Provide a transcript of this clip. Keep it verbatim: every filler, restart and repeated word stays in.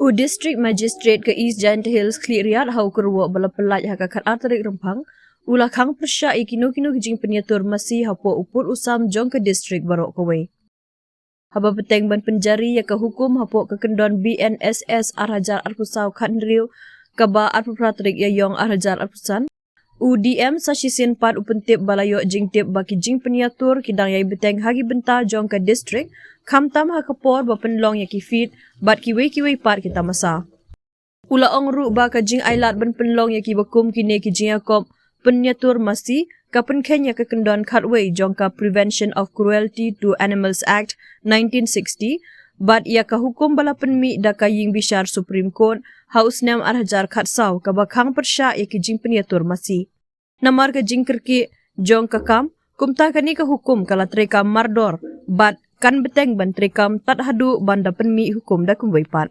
U District Magistrate ka East Jaintia Hills Khliehriat ha u kyrwoh ba la pyllait ha ka khatar tarik Rymphang u la khang pyrshah ïa kino kino ki jingpynïatur masi hapoh u pud u sam jong ka district baroh kawei. Haba bteng ban pynjari ïa ka hukum hapoh ka kyndon B N S S ar hajar arphew saw khathynriew kaba arphew phra tarik Ïaiong ar hajar arphew san, u D M sa shisien pat u pyntip ba la ïoh jingtip ba ki jingpynïatur ki dang ïai bteng ha ki bynta jong ka district, khamtam ha ka por ba pynlong ïa ki feed bad kiwei kiwei pat ki tamasa. U la ong ruh ba ka jingailad ban pynlong ïa kiba kum kine ki jingïakop pynïatur masi ka pynkheiñ ïa ka kyndon khatwei jong ka Prevention of Cruelty to Animals Act nineteen sixty bad ïa ka hukum ba la pynmih da ka Ïingbishar Supreme Court ha u snem ar hajar khatsaw kaba khang pyrshah ïa ki jingpynïatur masi. Namar ka jingkyrkieh jong ka kam, kumta kane ka hukum ka la treikam mardor bad kan bteng ban treikam tad haduh ban da pynmih hukum da kumwei pat.